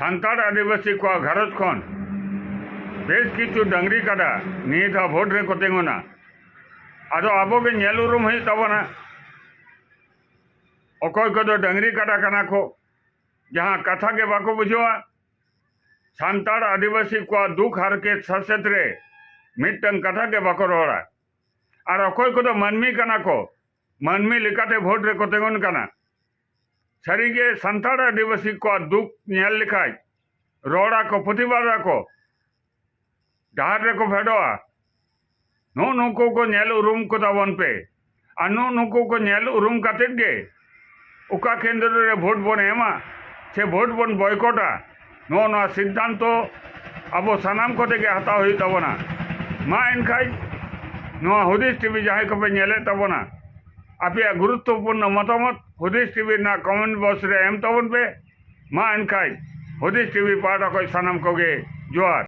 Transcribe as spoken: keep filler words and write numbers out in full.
ᱥᱟᱱᱛᱟᱲ ᱟᱹᱫᱤᱵᱟᱹᱥᱤ ᱠᱚᱣᱟᱜ ᱜᱷᱟᱨᱚᱸᱡᱽ ᱠᱷᱚᱱ ᱵᱮᱥ ᱠᱤᱪᱷᱩ ᱰᱟᱹᱝᱨᱤ ᱠᱟᱰᱟ ᱱᱤᱭᱟᱹ ᱫᱷᱟᱣ ᱵᱷᱳᱴ ᱨᱮᱠᱚ ᱛᱤᱸᱜᱩᱱᱟ᱾ ᱟᱫᱚ ᱟᱵᱚ ᱜᱮ ᱧᱮᱞ ᱩᱨᱩᱢ ᱦᱩᱭᱩᱜ ᱛᱟᱵᱚᱱᱟ, ᱚᱠᱚᱭ ᱠᱚᱫᱚ ᱰᱟᱹᱝᱨᱤ ᱠᱟᱰᱟ ᱠᱟᱱᱟ ᱠᱚ, ᱡᱟᱦᱟᱸ ᱠᱟᱛᱷᱟ ᱜᱮ ᱵᱟᱠᱚ ᱵᱩᱡᱷᱟᱹᱣᱟ᱾ ᱥᱟᱱᱛᱟᱲ ᱟᱹᱫᱤᱵᱟᱹᱥᱤ ᱠᱚᱣᱟᱜ ᱫᱩᱠ ᱦᱟᱨᱠᱮᱛ ᱥᱟᱥᱮᱛ ᱨᱮ ᱢᱤᱫᱴᱟᱝ ᱠᱟᱛᱷᱟ ᱜᱮ ᱵᱟᱠᱚ ᱨᱚᱲᱟ᱾ ᱟᱨ ᱚᱠᱚᱭ ᱠᱚᱫᱚ ᱢᱟᱹᱱᱢᱤ ᱠᱟᱱᱟ ᱠᱚ, ᱢᱟᱹᱱᱢᱤ ᱞᱮᱠᱟᱛᱮ ᱵᱷᱳᱴ ᱨᱮᱠᱚ ᱛᱤᱸᱜᱩᱱ ᱠᱟᱱᱟ᱾ ᱥᱟᱹᱨᱤᱜᱮ ᱥᱟᱱᱛᱟᱲ ᱟᱹᱫᱤᱵᱟᱹᱥᱤ ᱠᱚᱣᱟᱜ ᱫᱩᱠ ᱧᱮᱞ ᱞᱮᱠᱷᱟᱡ ᱨᱚᱲ ᱟᱠᱚ, ᱯᱨᱚᱛᱤᱵᱟᱫ ᱟᱠᱚ, ᱰᱟᱦᱟᱨ ᱨᱮᱠᱚ ᱯᱷᱮᱰᱚᱜᱼᱟ᱾ ᱱᱩᱜᱼᱩ ᱱᱩᱠᱩ ᱠᱚ ᱧᱮᱞ ᱩᱨᱩᱢ ᱠᱚ ᱛᱟᱵᱚᱱ ᱯᱮ᱾ ᱟᱨ ᱱᱩᱜᱼᱩ ᱱᱩᱠᱩ ᱠᱚ ᱧᱮᱞ ᱩᱨᱩᱢ ᱠᱟᱛᱮᱫ ᱜᱮ ᱚᱠᱟ ᱠᱮᱱᱫᱨᱚ ᱨᱮ ᱵᱷᱳᱴ ᱵᱚᱱ ᱮᱢᱟ ᱥᱮ ᱵᱷᱳᱴ ᱵᱚᱱ ᱵᱚᱭᱠᱚᱴᱟ, ᱱᱚᱜᱼᱚ ᱱᱚᱣᱟ ᱥᱤᱫᱽᱫᱷᱟᱱᱛᱚ ᱟᱵᱚ ᱥᱟᱱᱟᱢ ᱠᱚᱛᱮ ᱜᱮ ᱦᱟᱛᱟᱣ ᱦᱩᱭᱩᱜ ᱛᱟᱵᱚᱱᱟ᱾ ᱢᱟ ᱮᱱᱠᱷᱟᱡ ᱱᱚᱣᱟ ᱦᱩᱫᱤᱥ ᱴᱤᱵᱷᱤ ᱡᱟᱦᱟᱸᱭ ᱠᱚᱯᱮ ᱧᱮᱞᱮᱫ ᱛᱟᱵᱚᱱᱟ, ᱟᱯᱮᱭᱟᱜ ᱜᱩᱨᱩᱛᱛᱚᱯᱩᱨᱱᱚ ᱢᱚᱛᱟᱢᱚᱛ ᱦᱩᱫᱤᱥ ᱴᱤᱵᱷᱤ ᱨᱮᱱᱟᱜ ᱠᱚᱢᱮᱱᱴ ᱵᱚᱠᱥ ᱨᱮ ᱮᱢ ᱛᱟᱵᱚᱱ ᱯᱮ᱾ ᱢᱟ ᱮᱱᱠᱷᱟᱡ ᱦᱩᱫᱤᱥ ᱴᱤᱵᱷᱤ ᱯᱟᱦᱴᱟ ᱠᱷᱚᱱ ᱥᱟᱱᱟᱢ ᱠᱚᱜᱮ ᱡᱚᱦᱟᱨ᱾